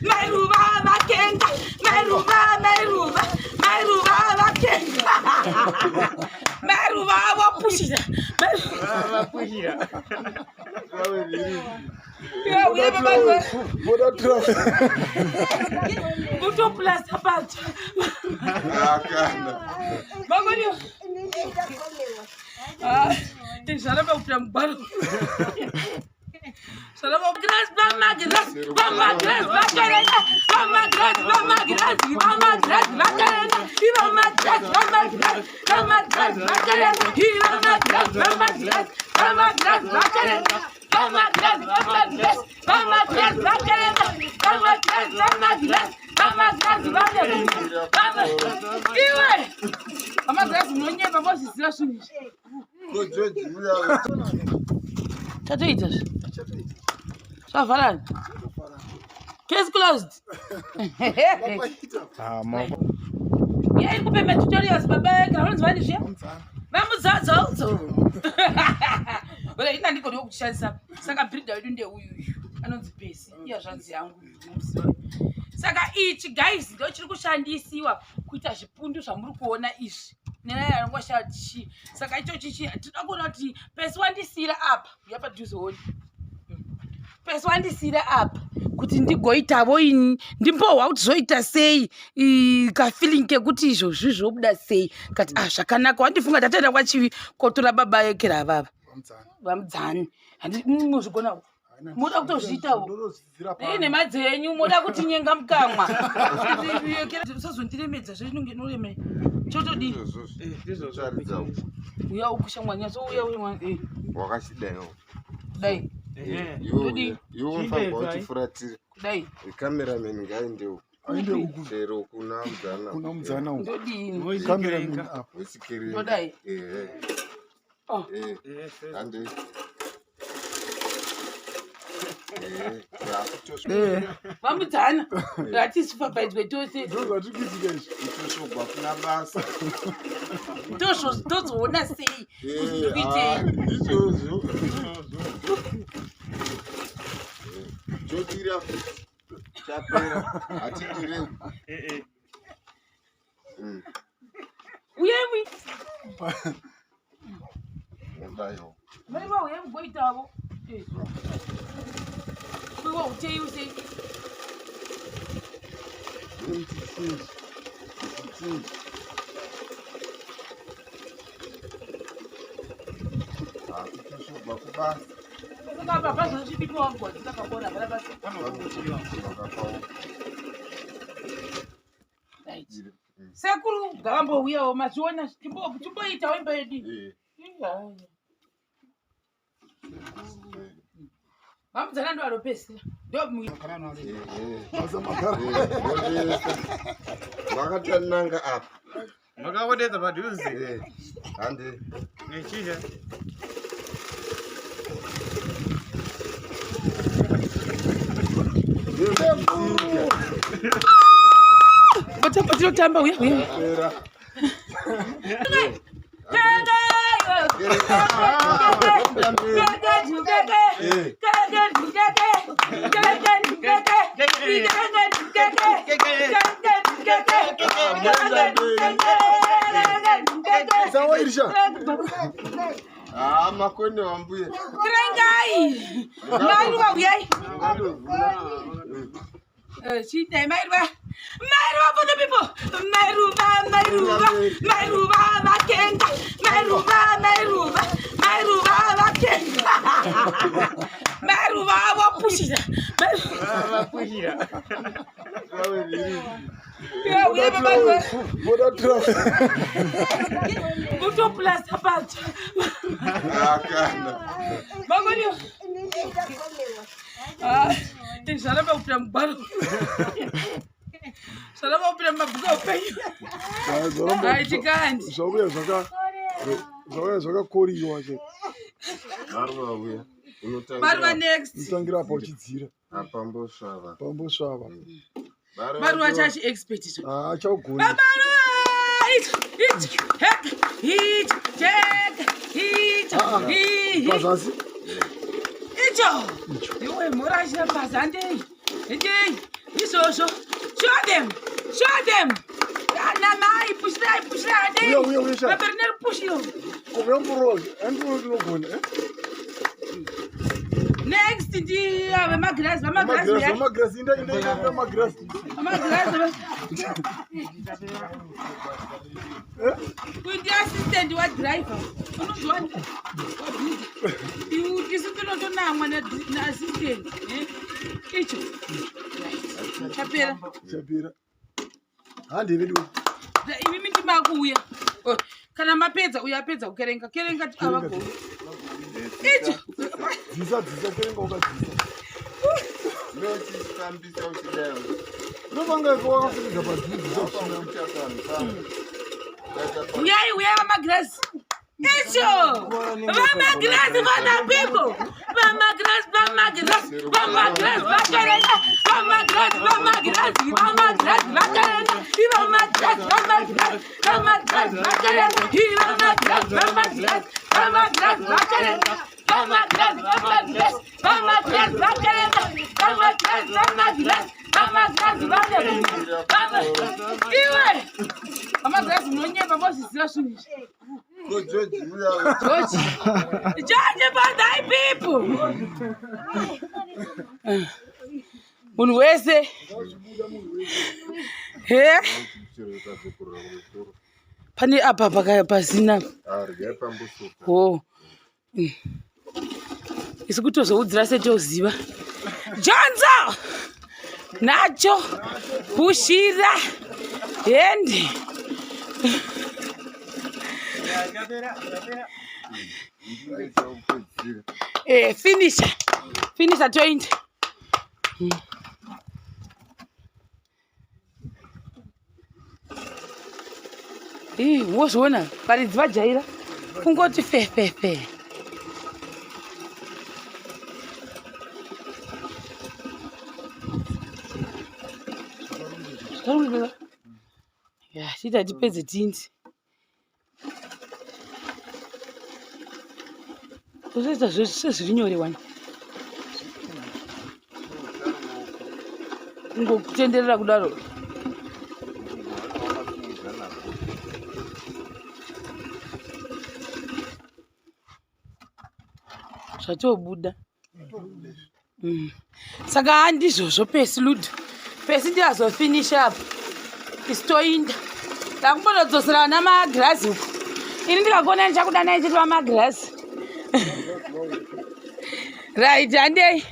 Mairuva vakenga. Mairuva, mairuva, mairuva vakenga. Mairuva vopushira. Vapushira. Kutoplasta patsva. Mangoni. Ah, zvaramba kupinda mugwaro. Zvaramba grace mama grace mama grace vakarenda mama grace mama grace mama grace vakarenda mama grace mama grace mama grace vakarenda mama grace mama grace mama grace vakarenda mama grace mama grace mama grace vakarenda mama grace mama grace mama grace vakarenda mama iwe mama grace munonyepa mozviziva zvinhu izvi. Tatoita zve. Zvavharana. Case closed. Yeah, iri kupe matutorials baba ega vanonzi vani zviya? Vamudzadza udzo. Wala ina ndiko ndiko kuchishandisa. Saka breeder wedu ndeuyu uyu. Anonzi Pesi. Iya zvanzi yangu muziva. Saka ichi guys ndo chiri kushandisiwa kuita zvipundu zvamuri kuona izvi. Nenaya anongoshaa chi. Saka icho chichi tinoda kuona kuti Pesi wandisiira apa. Uya padhuze one. Pesi wandisiira apa kuti ndigoitavo ini ndimbohwa kuti zvoita sei kafeeling kekuti izvozvi zvobuda sei kati ah zvakanaka wandifunga tatoenda kwachivi kotora baba ekera avava vamudzani handimuzvigonawo moda kutozviitawo inhema dzenyu moda kutinyenga mukamwa usazondiremedza zve inoreme chotodii uya ukushamwa nyatso uya uya wakachidaiwo kudai iwe unofanirwa uchifuratira kudai cameraman ngaendewo aende uku chero kuna mudzana kuna mudzana uku ndodini cameraman apa wechikiringa Ndodai? ehe Oh. Eh, hande Eh, eh vamudzana ratisuperviswe tose ndo zvatiri kuitika izvi kutosvogwa kuna basa tozoona sei kuti Eh, ndikuitei ah, izvozvo todira futi chapera hatidirei uyemwi Ndayo. maiva uye mugoitavo kuiwa utei usei Hakutosvogwa kubasa saka apa pazosvibikiwa mugwadzi takakona hapana basa Vakapawo. Right. Sekuru ngavambouyawo mazviona timboitawo imba yedu Eh, vamudzana ndo vanopedzisira ndo eh, eh. basa magara Eh, makatananga apa Makawodedza padhuze. Eh, hande Nechizha. Batamba tinotamba uya uya pera sawairisha Ah, makone wambuye Kirengai! Mairwa uyai! Chidai mairwa! Mairwa for the people! Mairuva, mairuva, mairuva vakenga! Mairuva, mairuva, mairuva vakenga! Mairuva vopushira! Vapushira. voda Kutoplasta patsva. akana Mangoni. Ah, zvaramba kupinda mugwaro. Zvaramba kupinda mumabhuku eupenyu. Haitikandi. zvauya zvaka zvauya zvakakoriwa che maruva uya Maruva next. unotangira apa uchidzira apambosvava pambosvava Maruva chachi expert izvo. achaugoni Baba Ruva, it, it, hek, it, check, it, Ah, hi, hi. pazasi Icho. Iwe murashira pasi handei. Handei. Izvozvo. Show them. Show them. Ana mai pushirai pushirai handei. Uya, uya, uya, sha. Baba rine rupushiro. Kuramburozi, andinogona. Eh? Next ndi ava magirazi, vamagirazi Magirazi, uyai. magirazi, inda inda inda magirazi. Vamagirazi. Uyu ndi assistant wa driver. Unonzi wani? Wa builder. Iwu tisu tinotonamwa na assistant. Eh? Icho. Chapera. Chapera. Handi vedu. Imi mindimakuuya. Oh, kana mapedza uyo apedza kukerenga kerenga avagouya. Icho. Dzisa dzisa kerenga ukadzisa. Nochifambisa uchidai. Unofanga wakafukidza padhuze. Wapanguita kanhu kangu. Uyai uyai vamagirazi. Icho. Vamagirazi vana people. Vamagirazi vamagirazi vamagirazi vakarenga. Vamagirazi vamagirazi vamagirazi vakarenga. Ivamagirazi vamagirazi vamagirazi vakarenga. Ivamagirazi vamagirazi vamagirazi vakarenga. Vamagirazi vamagirazi vamagirazi vakarenga. Vamagirazi vamagirazi vamagirazi vakarenga. Iwe. Vamagirazi munonyepa mozviziva zvinhu izvi. Ko George uya. George. George for thy people. Munhu wese. He? Pane apa paka pasina. Ah, regai pambosuka. Oh. Isu kutozoudzira setoziva. Jonzo! Nacho pushira hendi. Ndingaita kupedzisira. Eh, finisha. Finisha toenda. Ii, wozviona varidzi vajaira kungoti fefefe. Zvakarongeka. Ya, chiita tipedze tindi. Tozoita sezviri nyore wani. Kungokutenderera kudaro. Zvatobuda. Saka handizvozvo pesi Ludo. Pesi ndiazofinisha apa. Isu toinda. Ndakumbonodzosera vana magirazi uko. Ini ndikakuona ndichakudanai chete vamagirazi. Right, handei.